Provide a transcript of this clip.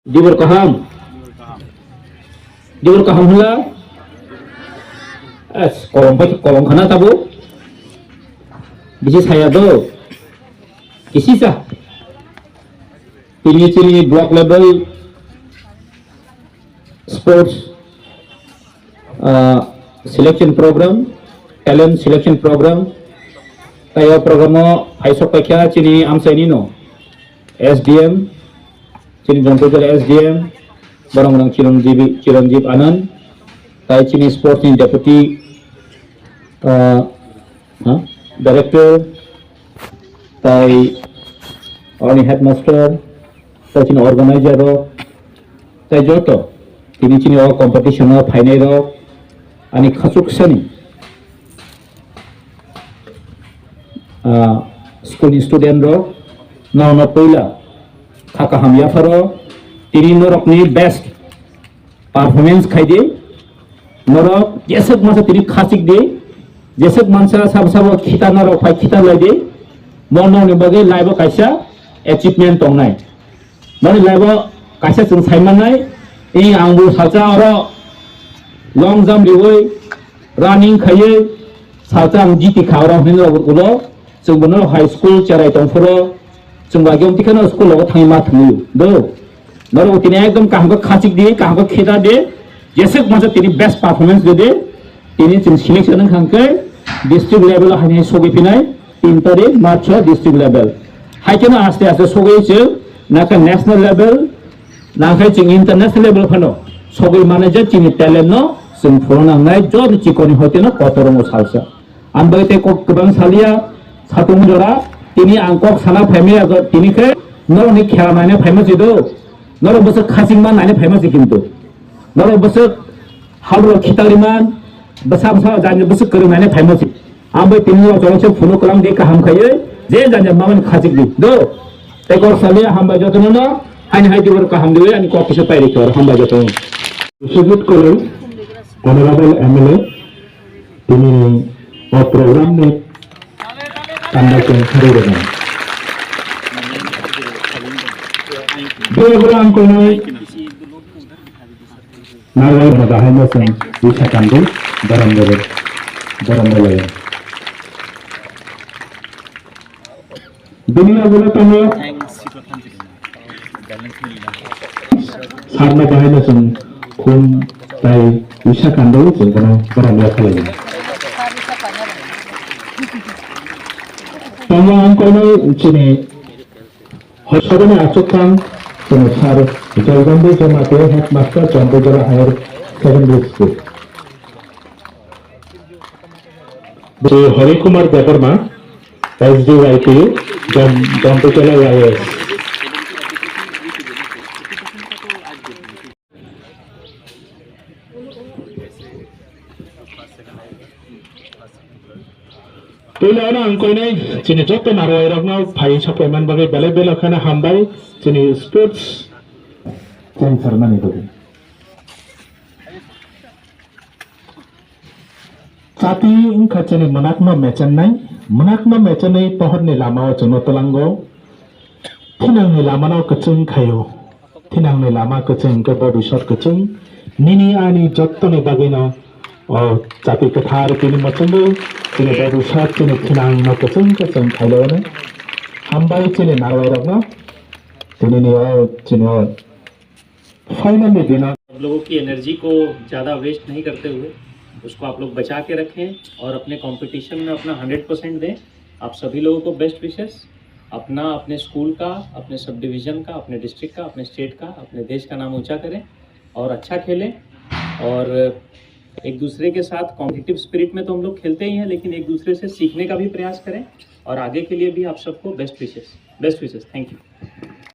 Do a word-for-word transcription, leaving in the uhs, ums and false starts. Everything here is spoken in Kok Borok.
Dibor kaham. Dibor kaham hwnla. Es, kolom pai kolom khana tabo. Bisi saya do. Kisi sa. Tini chini block level sports, ah, selection program, talent selection program. Tai o program o hai sok paikha chini amsaini no S D M, chini Jampui jila S D M, borok rang Chiranjeev, Chiranjeev Anand, tai chini sports ni deputy, ah, ha, director, tai oni headmaster, tai chini organizer rok, tai joto tini chini o competition o phainai rok, ani khachuk sani, ah, school ni student rok, no no puila kha kaham yapharo tini norok ni best performance khai di, norok jeswk mansa tini khachik di, jeswk mansa sabo sabo khita norok phai khita lai di, mo nokni bagwi life o kaisa achievement tongnai. Nokni life o kaisa chwng sai mannai, i ang bo salsa oro long jump riwi, running khaiwi, salsa ang jiti kha oro hinwi rok ulo, chwng bono high school cherai tongphuru, chwng bai gom tikhano school rogo thangwi ma thangwi do. Norok tini ekdom kaham khe khachik di, kaham khe kheda di, jeswk mansa tini best performance di di, tini chwng selection wng kha khe district level o haini sogwi phinai tin tarik March o district level. Hai kheno aste aste sogwi chwng nakha national level, nakhai chwng international level phano sogwi mane je chini talent no chwng phuru nangnai jodi chikoni hoite no kotor wngo salsa. Ang bai tei kok kwbang salia, satung jora, tini ang kok sana phaimaya, tini khe norokni khela naina phaima se do. Norok bwswk khachingma naina phaima se kintu. Norok bwswk halrok khitaliman, bwsa bwsa jani bwswk kwrwng naina phaima se. Ang bai tini norok cholo se phunu kwlang de kaham khaiwi, je jani mamani khachik di. Do. Tei kok salia hambai jotono no, haini hai dibor kaham diwi ani kok kisa pairi khe oro hambai jotono. Sujit Koloi, Honorable M L A, tini o program ni tanda chwng kharwi rwkha. Biyabra ang konai narwai no bahai no chwng wisa kandi borom borom borom bolai. Bini ulo tongo. Sarno bahai no chwng khum tai wisa kando chwng bono borom ya khalai. Tongo ang kono chini hosobani achuk kang chini sar Joygambi Jamatia headmaster Chondrojala Higher Secondary School. Shri Hari Kumar Debbarma, S D Y P, Jam-, Jampui Jala Y S. Puila ano ang koinai chini joto narwai rokno phai sapai man bagwi belai belai kheno hambai chini sports chini sarmani bagwi. Chati wngkha chini mwnakno mechenai, mwnakno mechenai pohorni lamao chwngno twlango, thinangni lamano kwchwng khaio, thinangni lama kwchwng hwnkhe bobisot kwchwng, nini ani jottoni bagwino o chati kwthar tini muchungo chini bobisot chini thinangno kwchwng kwchwng khailaiano. Hambai chini narwai rokno tinini o chini o Finally, dinner. आप लोगों की एनर्जी को ज़्यादा वेस्ट नहीं करते हुए उसको आप लोग बचा के रखें और अपने कंपटीशन में अपना हंड्रेड परसेंट दें। आप सभी लोगों को बेस्ट विशेस। अपना, अपने स्कूल का, अपने सब डिवीज़न का, अपने डिस्ट्रिक्ट का, अपने स्टेट का, अपने देश का नाम ऊंचा करें और अच्छा खेलें। और एक दूसरे के साथ कॉम्पिटिटिव स्पिरिट में तो हम लोग खेलते ही हैं, लेकिन एक दूसरे से सीखने का भी प्रयास करें। और आगे के लिए भी आप सबको best wishes, best wishes. Thank you.